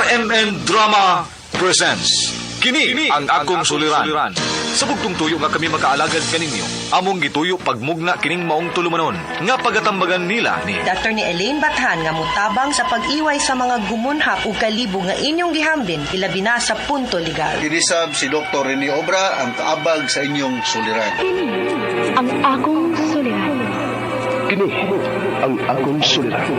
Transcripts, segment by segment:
RMN Drama presents Kini ang akong suliran. Sa bugtong tuyo nga kami makaalagad kaninyo, among gituyo pagmugna kining maong tulumanon nga pagatambagan nila ni Dr. ni Elaine Bathan nga mutabang sa pag-iway sa mga gumunhap ug kalibo nga inyong gihambin ilabi na sa punto legal. Kinisab si Dr. Rene Obra ang kaabag sa inyong suliran. Kini ang akong suliran. Kini ang akong suliran.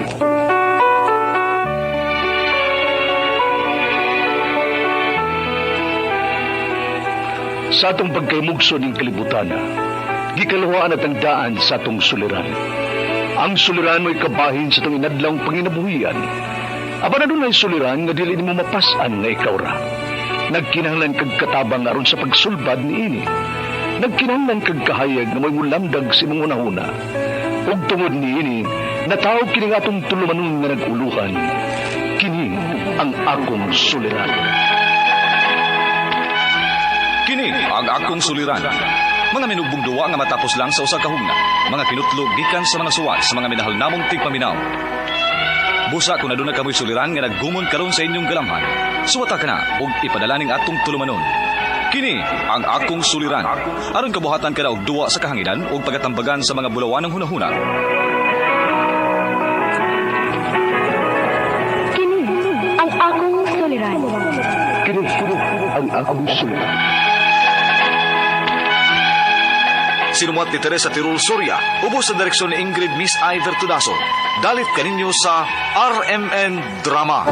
Sa atong pagkaymugso ning kalibutan, gikaluhaan at ang daan sa atong suliran. Ang suliran mo'y kabahin sa atong inadlawng panginabuhian. Apan adunay suliran nga dili nimo mapas-an nga ikaw ra. Nagkinahanglan kag katabang aron sa pagsulbad niini. Nagkinahanglan kag kahayag nga mo'y mulamdag sa imong hunahuna. Ug tungod niini, natawag kini nga atong tulumanon nga nag-uluhan. Kini ang akong suliran. Kini ang akong suliran. Mga minugbong duwa nga matapos lang sa usa ka hugna. Mga kinutlog gikan sa mga suwat sa mga minahal namong tigpaminaw. Busa kung aduna kamoy suliran nga naggumon karon sa inyong galamhan. Suwata ka na ug ipadala ning atong tulumanon. Kini ang akong suliran. Aron kabuhatan ka na og duwa sa kahanginan ug pagatambagan sa mga bulawanang hunahuna. Kini ang akong suliran. Kini ang akong suliran. Sinumuat ni Teresa Tirul Soria, ubos sa direksyon ni Ingrid Miss I. Vertudazo. Dalit kaninyo sa RMN Drama.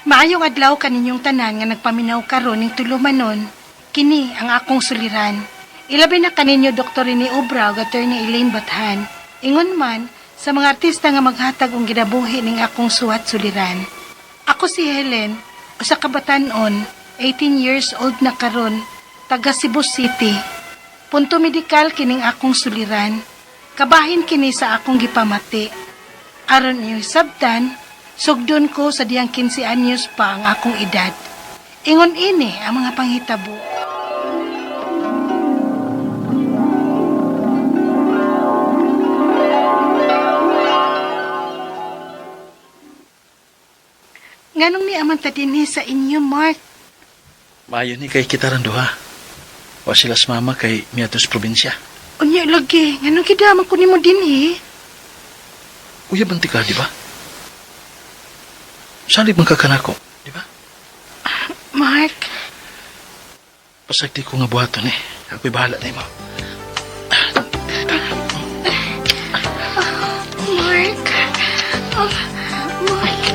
Maayong adlaw kaninyong tanan nga nagpaminaw karon ning tulumanon. Kini ang akong suliran. Ilabi na kaninyo Dr. Rene Obra ug Attorney Elaine Bathan. Ingon man sa mga artista nga maghatag og ginabuhi ning akong suwat suliran. Ako si Helen, usa ka batan-on, 18 years old na karon, taga Cebu City. Punto medikal kining akong suliran. Kabahin kini sa akong gipamati. Aron inyong sabtan, sugdon ko sa diyang 15 anyos pa ang akong edad. Ingon ini ang mga panghitabo. Nganong ni amang ta dinhi sa inyo, Mark? Maayo ni kay kita ran duha. Wa sila sa mama kay miadto sa probinsya. Unya lagi, nganong gidaman ko nimo dinhi? Uya banti ka, di ba? Salig man ka kanako, di ba? Mark, Pasagdi ko nga buhaton eh. Ako'y bahala na imo. Mark, oh, Mark.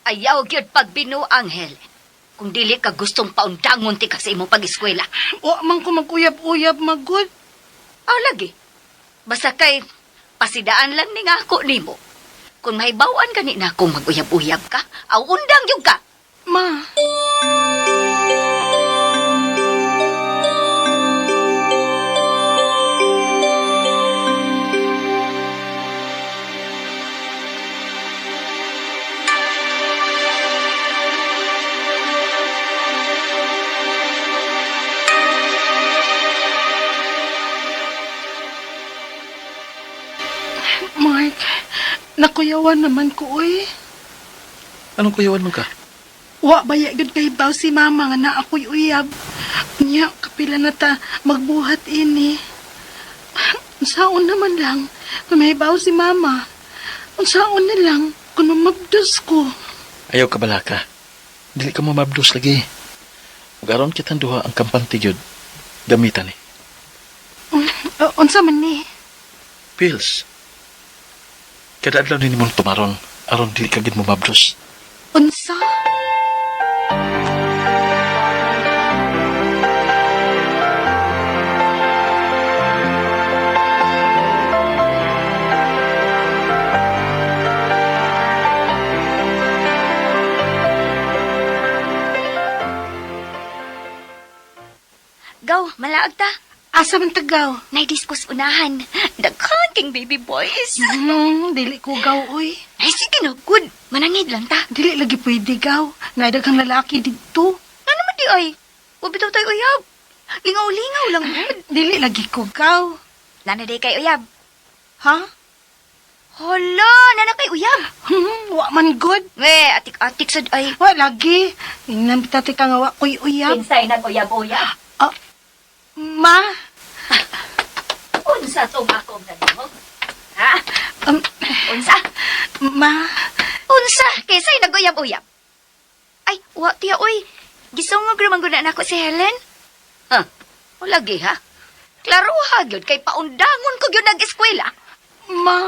Ayaw gyud pagbino, Anghel. Kung dili ka gustong paundangon ti ka sa imong pag-eskwela. Wa man ko mag-uyab-uyab, magud. Aw lagi. Basta kay pasidaan lang ni nga ako nimo. Kung mahibaw-an gani na akong mag-uyab-uyab ka, aw undang gyud ka. Ma. Mark, nakuyawan naman ko, oy. Anong kuyawan man ka? Wa baya gyud kay baw si mama nga na ako'y uyab. Nya kapila na ta magbuhat ini. Unsaon naman lang kung may baw si mama. Unsaon na lang kung mamabdos ko. Ayaw ka balaka. Dili ka mamabdos lagi. Ug aron kitang duha ang kampante gyud. Gamitan ni. Unsa man ni? Pills. Kada adlaw ni nimong tumaron aron dili ka gid momabdos. Unsa? Gaw, malaag ta. Asa man tagaw? Nay-discuss unahan. Daghan king baby boys. Dili ko gaw, uy. Ay, sige na, good. Manangid lang ta. Dili lagi pwede gaw. Naidaghang lalaki didto. Ano man di ay? Wabitaw tayo uyab. Lingaw-lingaw lang gud. Dili lagi ko gaw. Nana day kay uyab. Ha? Hala, nana kay uyab. Wa man good. We, atik-atik sad ay. Wa lagi. Ingnan bitati ka nga wa ko'y uyab. Kinsay nag-uyab-uyab. Ah, ma, Unsa tong akong nadungog? Ha? Unsa? Ma, Unsa? Kinsay nag-uyab-uyab? Ay, wa tiya oy. Gisungog ra man gud na nako si Helen. Ha? O lagi ha? Klaro ha gyud kay paundangon ko gyud nag-eskwela. Ma.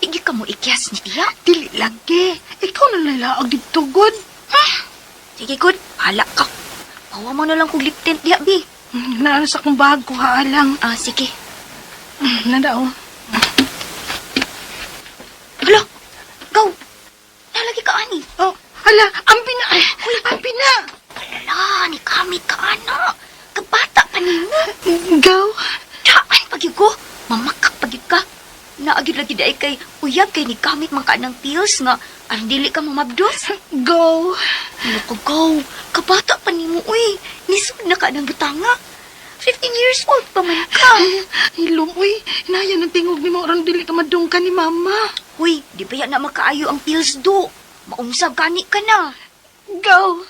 Igi ka mo ikyas ni tiya. Dili lagi. Ikaw na lalaog dito, good. Sige good, hala ka. Pawa mo na lang kog lip tint diya bi. Naano sa akong bag ko haalang. Ah, sige. Nanda oh. Hala, go. Nalagi ka ani. Oh, hala, ambi na. Ay, ambi na. Hala, ni kami ka ana. Kabata pa nimo. Gaw. Daan pag ko. Mamakak pag ka. Naagid lagi daay kay uyab kay ni gamit man ka ng pills nga aron dili ka mamabdos. Go. Ano ko go? Kabata pa nimo uy. Nisod na ka ng butanga. 15 years old pa man ka. Hilom, uy. Inaya ng tingog ni mo aron dili ka madungka ni mama. Uy, di ba yan na makaayo ang pills do? Maumsa gani ka na. Go.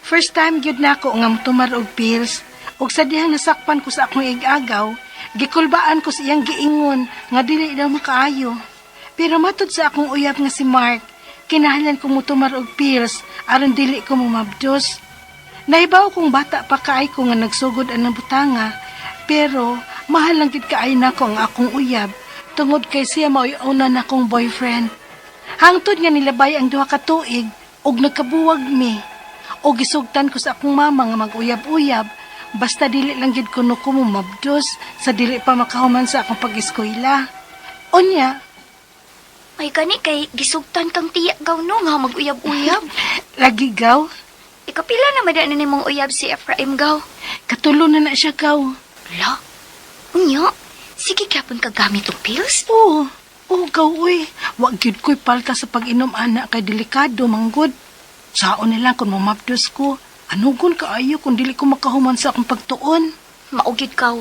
First time gyud nako nga motumar og pills. Ug sa dihang nasakpan ko sa akong igagaw, gikulbaan ko sa iyang giingon nga dili daw makaayo. Pero matud sa akong uyab nga si Mark, kinahanglan ko motumar og pills aron dili ko momabdos. Nahibaw kong bata pa kaay ko nga nagsugod anang butanga, pero mahal lang gid kaay nako ang akong uyab tungod kay siya mao'y una nakong boyfriend. Hangtod nga nilabay ang duha ka tuig ug nagkabuwag mi. O gisugtan ko sa akong mama nga mag-uyab-uyab basta dili lang gid kuno ko mabdos sa dili pa makahuman sa akong pag-eskwela. Unya, May gani kay gisugtan kang tiya gaw no nga mag-uyab-uyab. lagi gaw, Ikapila na madaan na nimong uyab si Ephraim gaw. katulo na na siya gaw. Hala, unya, sige kapon ka gamit og pills? Oo, oo gaw uy. Wa gyud ko'y palta sa pag-inom ana kay delikado manggod. Saon nila kung mamabdos ko. Anugon kaayo kung dili ko makahuman sa akong pagtuon. Maugid kaw.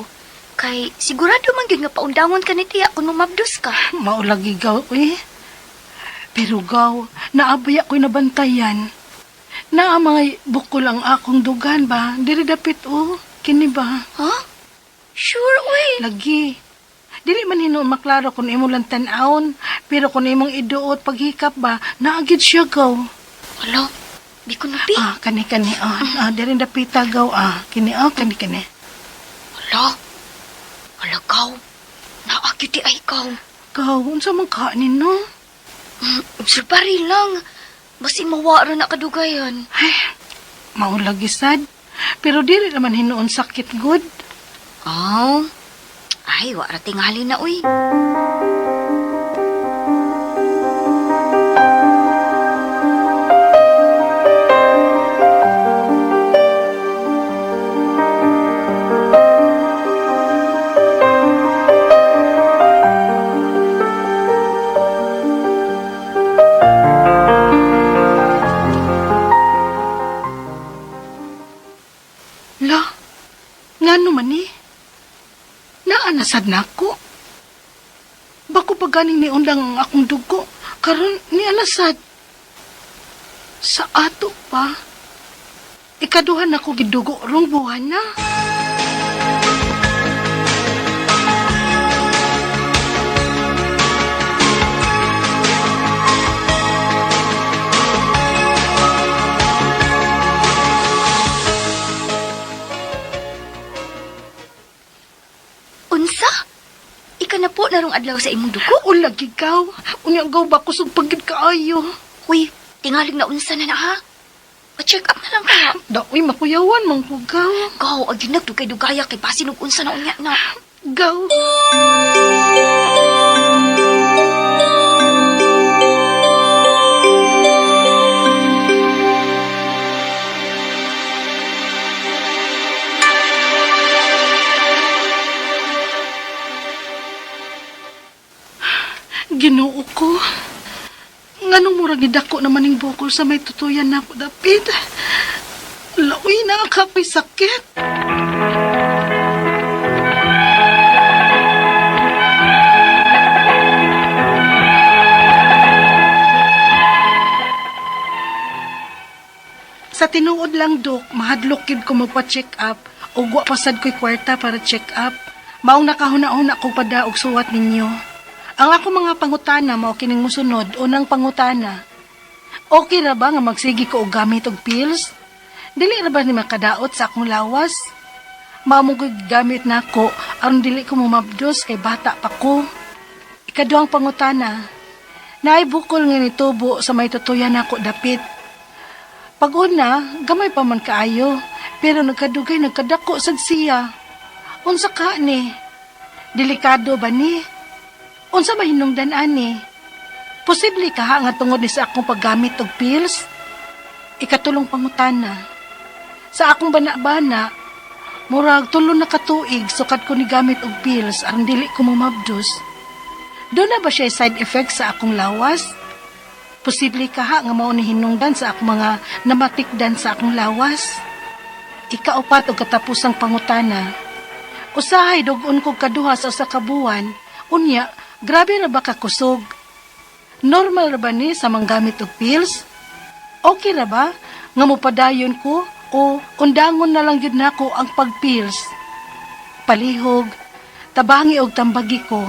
Kay sigurado man gyud nga paundangon ka ni tiya kung mamabdos ka. Maulagi gaw eh. Pero gaw, naabaya ko'y nabantayan. Naa mga bukol ang akong dugan ba? Diri dapit oh, kini ba? Ha? Sure, uy. Lagi. Dili man hinuon maklaro kung imo lang tan-awon, pero kung imong iduot paghikap ba, naagid siya gaw. Hala, di ko na pi. Ah, kani kani ah, ah diri dapita gaw ah, kini ah, kani kani. Hala, hala gaw. Naagid di ay gaw. Gaw, unsa man kanin no? Obserbari lang. Basin mawara na kadugayan. Ay, maulagi sad. Pero dili naman hinuon sakit good. Oh. Ay, wara tingali na, uy. La, ngano man ni? Naa na sad nako. Bako pa ganing niundang ang akong dugo. Karon ni alasad. Sa ato pa. Ikaduhan ako gidugo rong buwan na. Unsa? Ika na po narong adlaw sa imong dugo. O lagi gaw. Unya gaw ba kusog pagid kaayo. Uy, tingalig na unsa na na ha. Pa-check up na lang ka. Daoy makuyawan man ko gaw. Gaw, agi nagdugay-dugaya kay basin og unsa na unya na. Gaw. Ginoo ko. Nganong murag gidako naman ning bukol sa may tutuyan nako dapit. Laoy na ang kapoy sakit. Sa tinuod lang, Dok, mahadlok gyud ko magpa-check up ug wa pasad ko'y kwarta para check up. Maong nakahuna-huna ko pada og suwat ninyo. Ang ako mga pangutana mao kining mosunod, unang pangutana. Okay ra ba nga magsige ko og gamit og pills? Dili ra ba ni makadaot sa akong lawas? Mao mo ko'y gamit nako aron dili ko mumabdos kay bata pa ko. Ikaduhang pangutana. Naay bukol nga nitubo sa may tutuyan nako dapit. Pag una, gamay pa man kaayo, pero nagkadugay nagkadako sad siya. Unsa ka ni? Delikado ba ni? Unsa mahinungdan ani? Posible ka nga tungod ni sa akong paggamit og pills? Ikatulong pangutana. Sa akong bana-bana, murag tulo na katuig sukad ko ni gamit og pills aron dili ko mamabdos. Doon na ba siya side effect sa akong lawas? Posible kaha nga mao ni hinungdan sa akong mga namatikdan sa akong lawas. Ikaupat og katapusang pangutana. Usahay dugon kog kaduha sa usa ka buwan. Unya, grabe ra ba ka kusog? Normal ra ba ni sa manggamit og pills? Okay ra ba nga mopadayon ko o undangon na lang gyud nako ang pagpills? Palihog, tabangi og tambagi ko.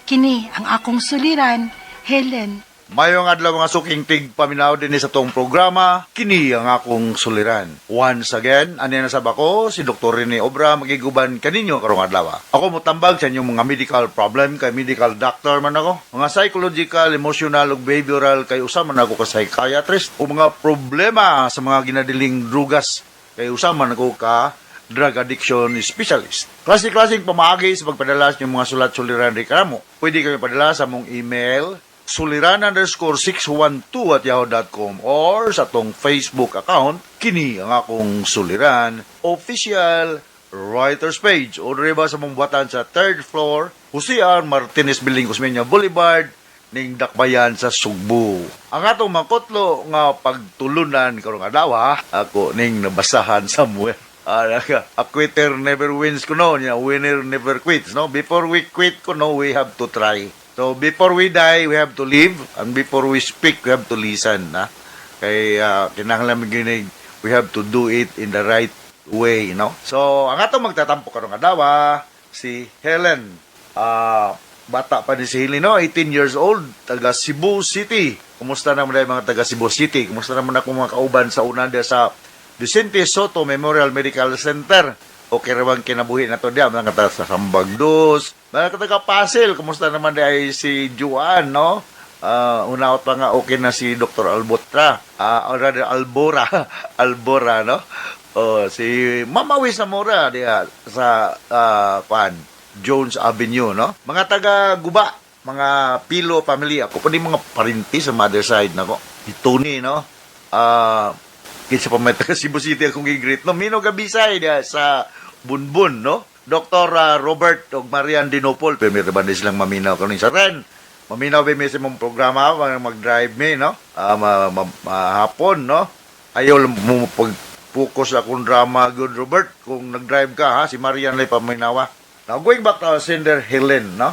Kini ang akong suliran, Helen. Mayong adlaw mga suking tig paminaw din sa tong programa, kini ang akong suliran. Once again, ani na sab ako, si Dr. Rene Obra, magiguban kaninyo karong adlaw. Ako motambag sa inyong mga medical problem, kay medical doctor man ako. Mga psychological, emotional ug behavioral kay usa man ako ka psychiatrist o mga problema sa mga ginadiling drugas kay usa man ako ka drug addiction specialist. Klase-klaseng pamaagi sa pagpadala sa inyong mga sulat suliran reklamo. Pwede kami padala sa mong email suliran_612@yahoo.com or sa tong Facebook account kini ang akong suliran official writers page o diri ba sa mong buhatan sa third floor Jose R. Martinez Building, Osmeña Boulevard, ning Dakbayan sa Sugbo. Ang atong makotlo nga pagtulunan karong adlaw, ako ning nabasahan somewhere. A quitter never wins kuno, nya winner never quits, no? Before we quit kuno, we have to try. So before we die, we have to live, and before we speak, we have to listen, na? Kay kinahanglan ginig, we have to do it in the right way, no? So ang atong magtatampo karong adlaw si Helen. Bata pa ni si Helen, no? 18 years old, taga Cebu City. Kumusta naman ay mga taga Cebu City? Kumusta naman ako mga kauban sa una diya sa Vicente Soto Memorial Medical Center? Okay ra bang kinabuhi na to diya? Mga taga sa Sambagdos, mga taga Pasil, kumusta naman di ay si Juan, no? Unaot pa nga okay na si Dr. Albotra, or rather Albora, Albora, no? Oh, si Mama Wis Zamora diya sa pan Jones Avenue, no? Mga taga Guba, mga Pilo family, ako pa din mga parinti sa mother side nako. Si Tony, no? Kinsa pa may taga Cebu City akong gi-greet, no? Mino Gabisay diya sa Bunbun, no? Dr. Robert og Marian Dinopol, pero may ba silang maminaw karon sa Ren. Maminaw ba mi sa mong programa mga mag-drive mi, no? Hapon, no? Ayaw lang mo pag-focus akong drama, good Robert. Kung nag-drive ka, ha? Si Marian lay paminawa. Now, going back to our sender, Helen, no?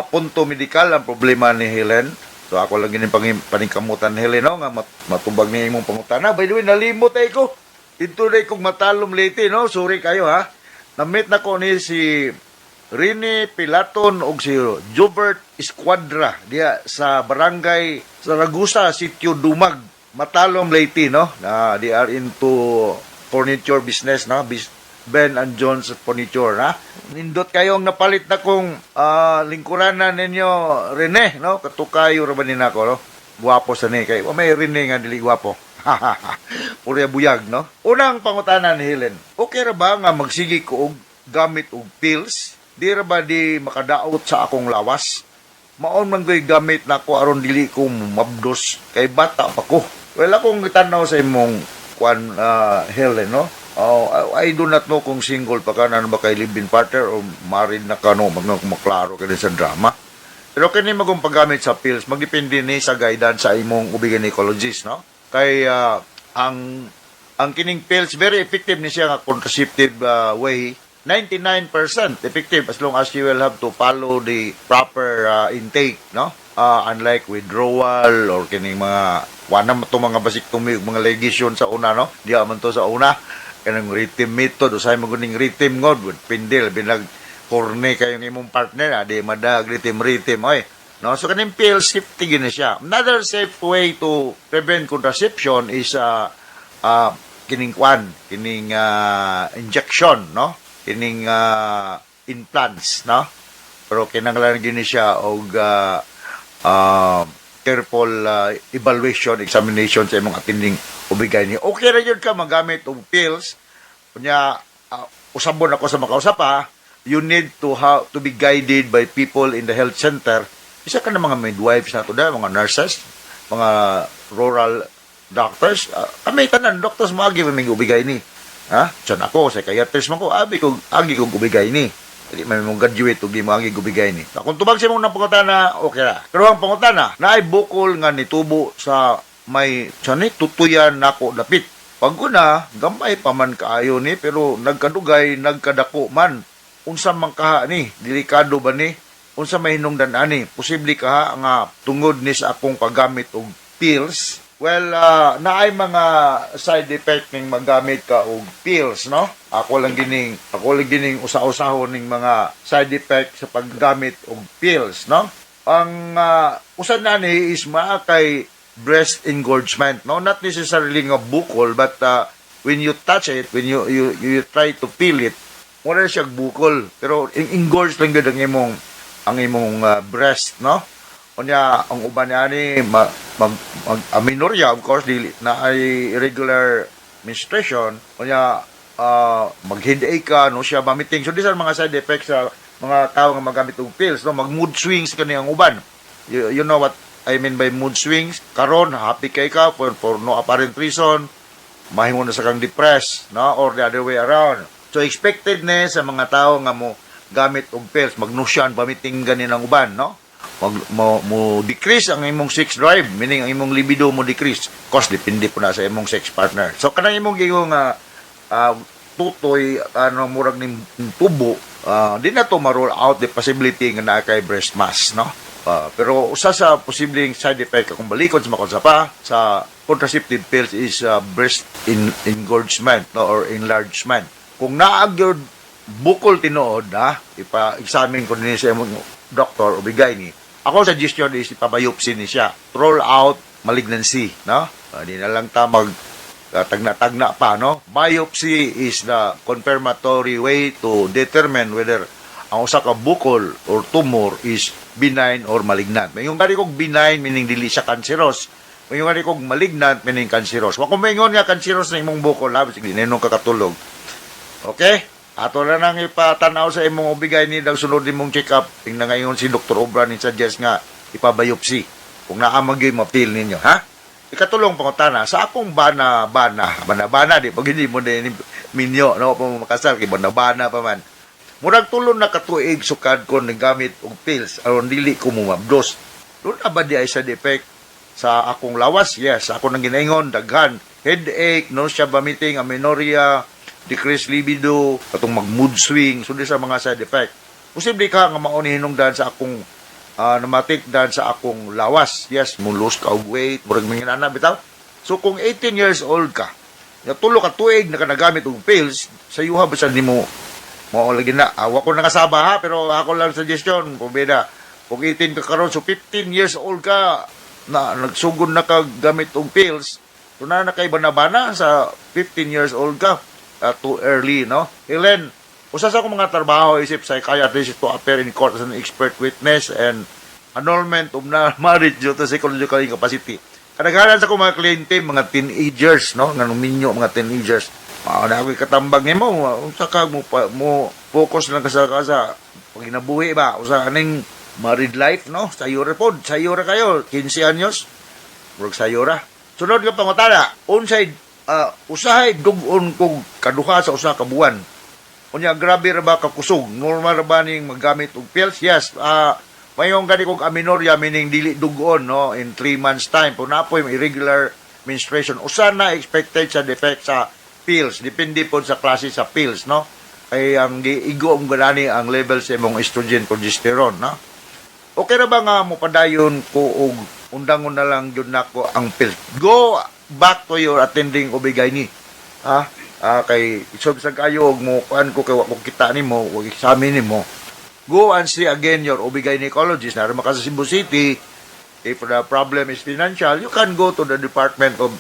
Punto medikal ang problema ni Helen. So ako lang gini paningkamutan, Helen, no, nga matubag niya imong pangutana. By the way, nalimot ay ko. Dito na kong Matalom, Leyte, no? Sorry kayo ha. Na-meet na ko ni si Rene Pilaton og si Jobert Esquadra diya sa Barangay Saragusa, Sitio Dumag, Matalom, Leyte, no? Na they are into furniture business, no? Ben and John's Furniture, ha? Nindot kayong napalit na kong lingkuranan ninyo, Rene, no? Katukayo ra ba ni nako, no? Guwapo sa ni kay may Rene nga dili guwapo. Puro buyag, no? Unang pangutana ni Helen, okay ra ba nga magsige ko og gamit og pills? Di ra ba di makadaot sa akong lawas? Maon man ko'y gamit nako aron dili ko mabdos kay bata pa ko. Well, akong gitanaw sa imong kwan, Helen, no? Oh, I do not know kung single pa ka, na ba kay live-in partner o married na ka, no? Maklaro ka din sa drama. Pero kini magong paggamit sa pills, magdepende ni sa guidance sa imong OB gynecologist, no? Kay ang kining pills, very effective ni siya nga contraceptive way. 99% effective as long as you will have to follow the proper intake, no? Unlike withdrawal or kining mga wala man to mga vasectomy ug mga ligation sa una, no? Di man to sa una kanang rhythm method, usahay mo guning rhythm ngod pindil binag corny kayong imong partner, di madag rhythm rhythm oy, no? So kaning pill, safety gini siya. Another safe way to prevent contraception is kining kwan, kining injection, no, kining implants, no? Pero kinahanglan gini siya og careful evaluation, examination sa imong attending OB-GYN. Okay ra jud ka magamit og pills unya, usabon ako sa makausap pa, you need to have to be guided by people in the health center, isa ka na mga midwives na to da, mga nurses, mga rural doctors. Kami tanan doctors moagi mi OB-GYN. Ha, tiyan ako psychiatrist man ko, abi ko agi kog OB-GYN. Di man mo graduate ug di mo agi OB-GYN. Kung tubag sa imong nang pangutana, okay ra. Pero ang pangutana, naay bukol nga nitubo sa may tiyan, tutuyan nako dapit. Pag una, gamay pa man kaayo ni, pero nagkadugay, nagkadako man. Unsa man kaha ni? Delikado ba ni? Unsa may hinungdan ani? Posible kaha nga tungod ni sa akong paggamit og pills? Well, naay mga side effect ning maggamit ka og pills, no? Ako lang gining usa-usahon ning mga side effect sa paggamit og pills, no? Ang usa na ni is maa kay breast engorgement, no? Not necessarily nga bukol, but when you touch it, when you try to feel it, wala siya bukol, pero engorged lang gyud ang imong breast, no? Unya ang uban niya ma, mag, mag amenorrhea, of course, dili na ay irregular menstruation. Unya mag headache ka, no, siya vomiting. So these are mga side effects sa mga tao nga magamit og pills, no? Mag mood swings kani ang uban. You know what I mean by mood swings? Karon happy kay ka, for no apparent reason mahimo na sa kang depressed, no, or the other way around. So expected ni sa mga tao nga mo gamit og pills, mag nausea, vomiting ganin ang uban, no? Mag mo decrease ang imong sex drive, meaning ang imong libido mo decrease. Course, depende po na sa imong sex partner. So kanang imong gigo nga tutoy ano, murag ning tubo, di na to ma-rule out the possibility nga naa kay breast mass, no? Pero usa sa posibleng side effect, kung balikon sa makonsa pa sa contraceptive pills, is breast engorgement, no, or enlargement. Kung naa gyud bukol tinuod na, ipa-examine ko ni sa imong doctor o OB-GYN. Ako suggestion is ipa-biopsy ni siya. Rule out malignancy, no? Di na lang ta mag tagna-tagna pa, no? Biopsy is the confirmatory way to determine whether ang usa ka bukol or tumor is benign or malignant. May gani kog benign, meaning dili siya cancerous. May gani kog malignant, meaning cancerous. Wa ko maingon nga cancerous na imong bukol, ha, sige ninong kakatulog. Okay? Ato na nang ipatanaw sa imong OB-GYN ni dag sunod nimong check up. Tingnan ngayon si Dr. Obra ni suggest nga ipa-biopsy. Kung naa man gyud ma-feel ninyo, ha? Ikatulong pangutana, sa akong bana bana, bana bana di pag hindi mo din minyo, no, pa mo makasal kay bana bana pa man. Murag 3 na katuig sukad ko gamit og pills aron dili ko mumabdos. Duna ba di ay side effect sa akong lawas? Yes, ako nang ginaingon, daghan. Headache, nausea, vomiting, amenorrhea, decreased libido, katong mag mood swing, so di sa mga side effect. Posible ka nga mao ni hinungdan sa akong namatikdan sa akong lawas. Yes, mo lose ka og weight, murag mga ana bitaw. So kung 18 years old ka, nga 3 ka tuig na ka nagamit og pills, sa yuha ba sa nimo mao lagi na. Awa ko nakasaba ha, pero ako lang suggestion, kubeda. Kung 18 ka karon, so 15 years old ka na nagsugod na ka gamit og pills, so na na kay bana-bana sa 15 years old ka. Too early, no? Helen, usa sa akong mga trabaho isip psychiatrist is to appear in court as an expert witness and annulment of na marriage due to psychological incapacity. Kadaghanan sa akong mga kliyente, mga teenagers, no? Nga minyo, mga teenagers. Mao na ako'y katambag nimo, unsa ka mo, pa, mo focus lang ka sa paginabuhi ba usa aning married life, no? Sayo ra pod, sayo ra kayo, 15 anyos. Murag sayo ra. Sunod nga pangutana, unsay usahay dug-on kog kaduha sa usa ka buwan? Unya, grabe ra ba kakusog? Normal ra ba ning maggamit og pills? Yes. Mayon gani kog amenorrhea, meaning dili dugon, no, in 3 months time. Kung naa poy irregular menstruation, usa na expected sa effect sa pills. Depende pod sa klase sa pills, no? Kay ang giigo ang ganani ang level sa imong estrogen, progesterone, no? Okay ra ba nga mopadayon ko og undangon na lang gyud nako ang pills? Go back to your attending OB-GYN. Ha? Kay isog sa kayo og mo kuan ko kay wa ko kita nimo, wag examine nimo. Go and see again your OB-gynecologist. Naa ra ka sa Cebu City. If the problem is financial, you can go to the Department of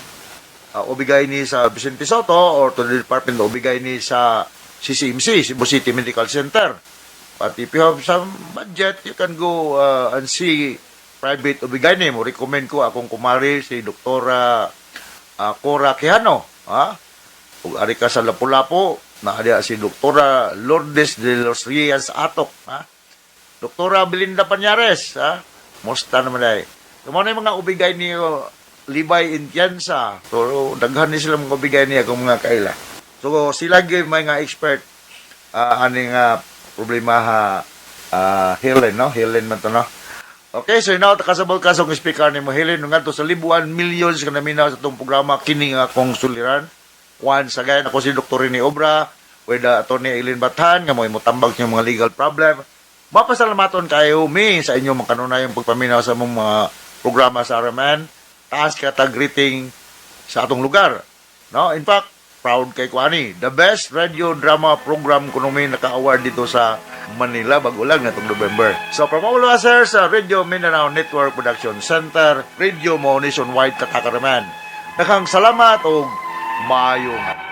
OB-GYN sa Vicente Sotto or to the Department of OB-GYN sa CCMC, Cebu City Medical Center. But if you have some budget, you can go and see private OB-GYN. Mo recommend ko akong kumari si Dr. Cora Quijano. Ha? Ug ari ka sa Lapu-Lapu, naa diya si Dr. Lourdes de los Reyes Atok. Ha? Dr. Belinda Pañares. Ha? Musta naman ay. So, mao na yung mga OB-GYN ni Libay Intiansa. So, daghan ni sila mga OB-GYN niya kung mga kaila. So, sila gyud may nga expert aning problema ha, Helen, no? Helen man to, no? Okay, so now, kasabot ka sa speaker ni mo, Helen, ngadto sa libuan millions ka naminaw sa itong programa, kini nga akong suliran. Once again, ako si Dr. Rene Obra, with Atty. Eileen Bathan, nga mo tambag sa mga legal problem. Mapasalamaton kayo mi sa inyong mga kanunayong pagpaminaw sa among mga programa sa RMN. Taas ka tag greeting sa atong lugar. No? In fact, proud kay ko ani. The best radio drama program kuno may naka-award dito sa Manila bago lang natong November. So from all of us here sa Radio Mindanao Network Production Center, Radio Mo Nationwide Katakaraman. Daghang salamat og maayong adlaw.